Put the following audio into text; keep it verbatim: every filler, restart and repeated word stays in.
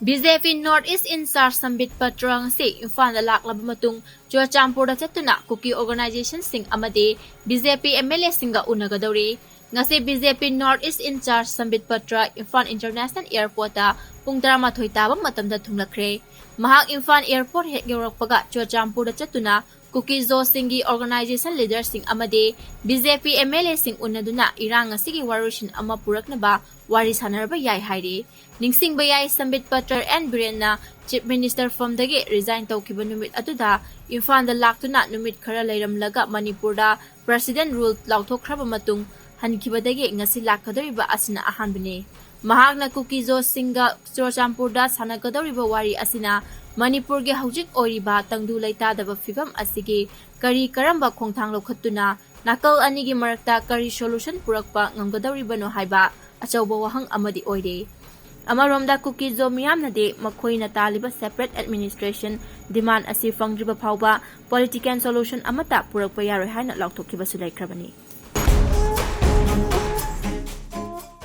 B J P North East in-charge Sambit Patra ꯉꯁꯤ ꯏꯝꯐꯥꯜꯗ ꯂꯥꯛꯂꯕ ꯃꯇꯨꯡ ꯆꯨꯔꯆꯥꯟꯄꯨꯔꯗ ꯆꯠꯇꯨꯅ ꯀꯨꯀꯤ organization-ꯁꯤꯡ ꯑꯃꯗꯤ B J P M L A-ꯁꯤꯡꯒ ꯎꯅꯒꯗꯧꯔꯤ꯫ ꯉꯁꯤ B J P North East in-charge Sambit Patra Imphal International Airport-ꯇ ꯄꯨꯡ ꯇꯔꯥꯃꯥꯊꯣꯏ ꯇꯥꯕ ꯃꯇꯝꯗ ꯊꯨꯡꯂꯛꯈ꯭ꯔꯦ꯫ ꯃꯍꯥꯛ ꯏꯝꯐꯥꯜ airport ꯍꯦꯛ ꯌꯧꯔꯛꯄꯒ ꯆꯨꯔꯆꯥꯟꯄꯨꯔꯗ ꯆꯠꯇꯨꯅ ꯀꯨꯀꯤ-ꯖꯣꯁꯤꯡꯒꯤ organization leader-ꯁꯤꯡ ꯑꯃꯗꯤ B J P M L A-ꯁꯤꯡ ꯎꯅꯗꯨꯅ ꯏꯔꯥꯡ ꯑꯁꯤꯒꯤ ꯋꯥꯔꯣꯏꯁꯤꯟ ꯑꯃ ꯄꯨꯔꯛꯅꯕ ꯋꯥꯔꯤ ꯁꯥꯟꯅꯔꯕ ꯌꯥꯏ ꯍꯥꯏꯔꯤ꯫ ꯅꯤꯡꯁꯤꯡꯕ ꯌꯥꯏ, ꯁꯝꯕꯤꯠ Patra and ꯕꯤꯔꯦꯟꯅ Chief Minister form-ꯗꯒꯤ resign ꯇꯧꯈꯤꯕ ꯅꯨꯃꯤꯠ ꯑꯗꯨꯗ ꯏꯝꯐꯥꯜꯗ ꯂꯥꯛꯇꯨꯅ ꯅꯨꯃꯤꯠ ꯈꯔ ꯂꯩꯔꯝꯂꯒ ꯃꯅꯤꯄꯨꯔꯗ President rule ꯂꯥꯎꯊꯣꯛꯈ꯭ꯔꯕ ꯃꯇꯨꯡ ꯍꯟꯈꯤꯕꯗꯒꯤ ꯉꯁꯤ ꯂꯥꯛꯀꯗꯧꯔꯤꯕ ꯑꯁꯤꯅ ꯑꯍꯥꯟꯕꯅꯤ꯫ ꯃꯍꯥꯛꯅ ꯀꯨꯀꯤ-ꯖꯣꯁꯤꯡꯒ ꯆꯨꯔꯆꯥꯟꯄꯨꯔꯗ ꯁꯥꯟꯅꯒꯗꯧꯔꯤꯕ ꯋꯥꯔꯤ ꯑꯁꯤꯅ ꯃꯅꯤꯄꯨꯔꯒꯤ ꯍꯧꯖꯤꯛ ꯑꯣꯏꯔꯤꯕ ꯇꯪꯗꯨ ꯂꯩꯇꯥꯗꯕ ꯐꯤꯕꯝ ꯑꯁꯤꯒꯤ ꯀꯔꯤ ꯀꯔꯝꯕ ꯈꯣꯡꯊꯥꯡ ꯂꯧꯈꯠꯇꯨꯅ ꯅꯥꯀꯜ ꯑꯅꯤꯒꯤ ꯃꯔꯛꯇ ꯀꯔꯤ solution ꯄꯨꯔꯛꯄ ꯉꯝꯒꯗꯧꯔꯤꯕꯅꯣ ꯍꯥꯏꯕ ꯑꯆꯧꯕ ꯋꯥꯍꯪ ꯑꯃꯗꯤ ꯑꯣꯏꯔꯤ꯫ ꯑꯃꯔꯣꯝꯗ ꯀꯨꯀꯤ-ꯖꯣ ꯃꯤꯌꯥꯝꯅꯗꯤ ꯃꯈꯣꯏꯅ ꯇꯥꯜꯂꯤꯕ separate administration demand ꯑꯁꯤ ꯐꯪꯗ꯭ꯔꯤꯕ ꯐꯥꯎꯕ political solution ꯑꯃꯠꯇ ꯄꯨꯔꯛꯄ ꯌꯥꯔꯣꯏ ꯍꯥꯏꯅ ꯂꯥꯎꯊꯣꯛꯈꯤꯕꯁꯨ ꯂꯩꯈ꯭ꯔꯕꯅꯤ꯫